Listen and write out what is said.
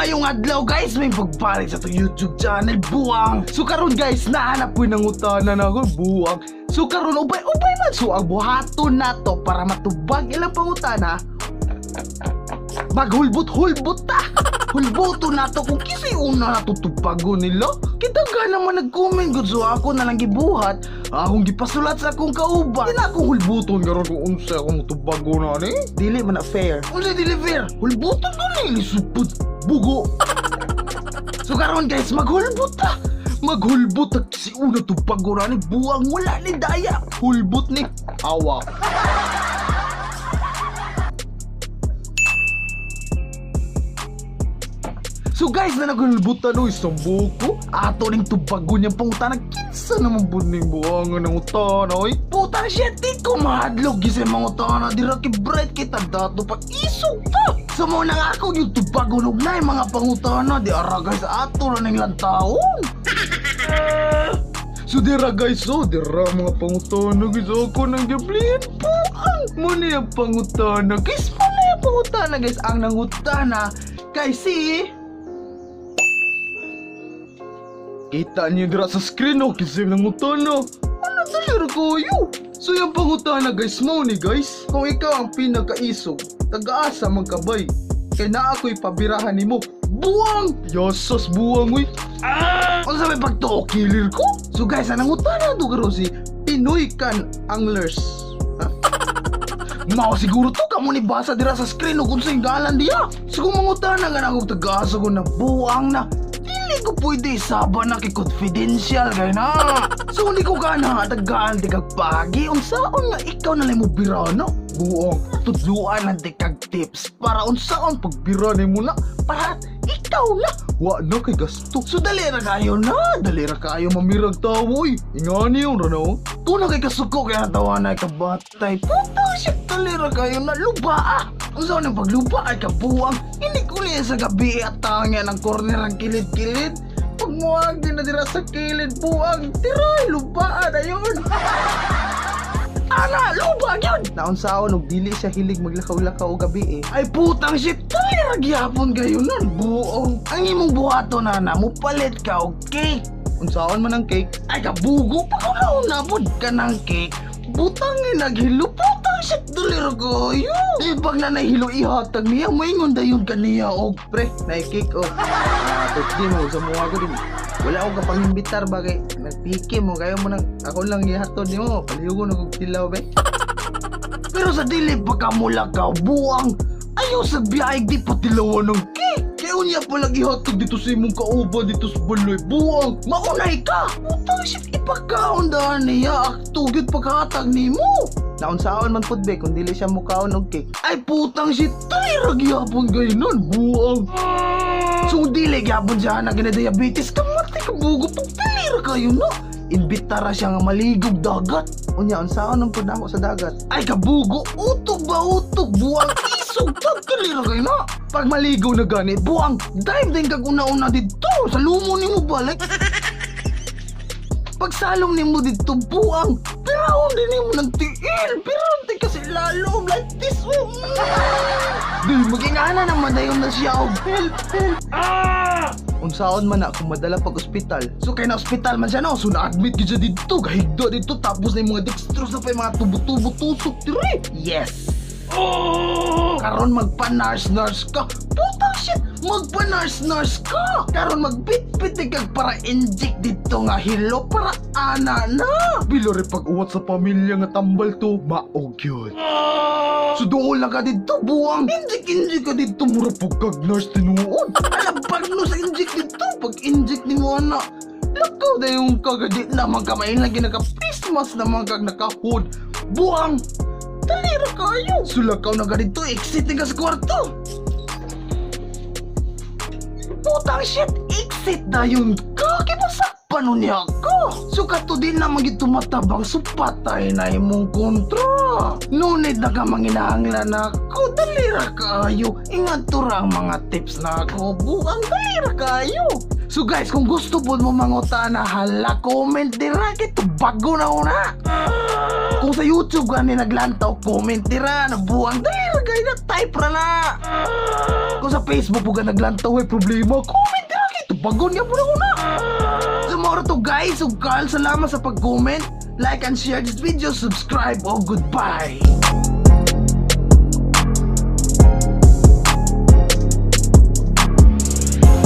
Maayong adlaw, guys, may pagbalik sa atong YouTube channel, buang. So karon, guys, nahanap ko ng utana na ako, buang. So karon ubay-ubay man so ang buhaton nato para matubag ilang pangutana. Maghulbot-hulbot ta! Hulboto na to kung kisa'y una natutubago nila. Kita ka naman nag-comment gud, so ako na lang gibuhat. Akong gipasulat sa akong kauban. Di na akong hulbuton karon kung unsa akong tubago na ni. Dili man na fair. Unsa dili fair? Hulbuton ko ni lisupod. Bugo. So karon, guys, maghulbot ta. Maghulbot ta si una tubago na ni, buang, wala ni daya. Hulbot ni awa. So guys, na naghulbutan no isang buko. Ato ning tubago niyang pangutana. Kinsa naman pud ning buangan ng utana, oy? Puta shit, di ko mahadlok gisay mga utana. Dira kay bright kita dato pa isog ta. So mo na nga ako yung tubago nog na yung mga pangutana. Di ara, guys, ato na ning lantaon. So dira, guys, so dira mga pangutana, guys, ako nang gablihan buang. Mo na yung pangutana, guys, mo na yung pangutana, guys, ang nangutana kay si kita niyo dira sa screen, oh, kasi nangutana. Ano dali ko yo? So yung pangutana, guys, mo ni, guys, kung ikaw ang pinakaisog, tagaasa man kabay. Kay naa ako'y pabirahan nimo. Buang! Yosas buang, uy. Ah! Ano sa may pagtuo killer ko? So guys, ang nangutana to karon si Pinoy Can Anglers. Ha? Mao siguro to kamo ni basa dira sa screen ug unsay ngalan diya. So kung mangutana ka na kung tagaasa ko na, buang na. Dili ko pwede isaba na kay confidential kay na. So hindi ko gana tagaan di kag pagi unsaon nga ikaw na lang mo birano. Buong tudluan lang di kag tips para unsaon pagbira nimo na para ikaw na wa na kay gasto. So dali ra kayo na, dali ra kayo mamirag tawo oy. Ingani yung rano. Kung na kay kasuko kay natawa na kabatay. Puta shit, dali ra kayo na luba ah. Unsaon ang pagluba ay kabuang. Ini kuli sa gabi at tangya ng corner ang kilid-kilid. Pagmuag din na dira sa kilid, buang. Tiray, lubaan ayun. Ana, luba yun! Naunsaon og dili siya hilig maglakaw-lakaw og gabi eh. Ay putang shit, dali ra gyapon kayo nun, buong. Ang imong buhato na na, mupalit ka og cake. Unsaon man ang cake? Ay kabugo pa ko na pud ka ng cake. Butang nga naghilo, putang shit, dali ra kayo. Di bag na nahilo ihatag niya, maingon dayon kaniya og pre, na cake oh. Ah, birthday mo sa mga ko din. Wala akong kapangimbitar ba kay nagpiki mo kayo mo nang ako lang gihatod nimo palihog na kog tilaw be. Pero sa dili pa ka mulakaw, buang, ayaw sa biyayag di pa tilawan ng cake. Kaya unya pala gihatod dito sa imong kauban dito sa balay, buang, maunay ka. Putang shit, ipakaon daan niya, akto gyud paghatag nimo. Naunsaon man pud be kung dili siya mukaon og cake. Ay putang shit, tay ra gyapon gay nun, buang. So kung dili gyapon siya na gina diabetes, kamatay ka bugo pag dili ra kayo no. Imbitara siya nga maligog dagat. Unya unsaon ang pud nako sa dagat? Ay kabugo, utog ba utog, buang isog pagkali ra kayo na. Pag maligo na gani, buang, dive din kag una-una didto sa lumo nimo balik. Pagsalom nimo didto, buang, piraon din nimo ng tiil, piraon din kasi lalom like this. Oh. Di magingana naman dayon na siya og help, help. Ah! Unsaon man na kung madala pag ospital. So kay na ospital man siya no, so na-admit gid siya didto, gahigda didto tapos na yung mga dextrose na pa yung mga tubo-tubo tusok diri. Yes. Oh! Karon magpa-nurse-nurse ka. Putang shit, magpa-nurse-nurse ka. Karon magbitbit kag para inject dito nga hilo para ana na. Bilo rin pag-uwat sa pamilya nga tambal to, maog yun. So dool lang ka dito, buang. Inject-inject ka dito, mura pag kag nurse tinuod. Alabag no sa inject dito, pag inject ni mo ana. Lakaw na yung kagadi naman ka, may lagi naka-Christmas naman kag naka-hood. Buang! Dalira kayo! Sulakaw na ka dito, exit ka sa kwarto! Putang shit, exit na yun ka! Kibasakpan nun niya ka! So kato din naman gid tumatabang, so patay na imong kontra! Ngunit na ka manginahanglan ako, dalira kayo! Ingat to ra ang mga tips na ako, buang dalira kayo! So guys, kung gusto po mo mangutana, hala, comment dira, kito bago na una! Kung sa YouTube ka ni naglantaw, comment dira, nabuang dalira kayo na, type ra na! Kung sa Facebook po ka naglantaw ay problema, comment ra kay tubagon gyapon ako na. So mao to, guys, ug Carl, salamat sa pag-comment, like and share this video, subscribe, o goodbye.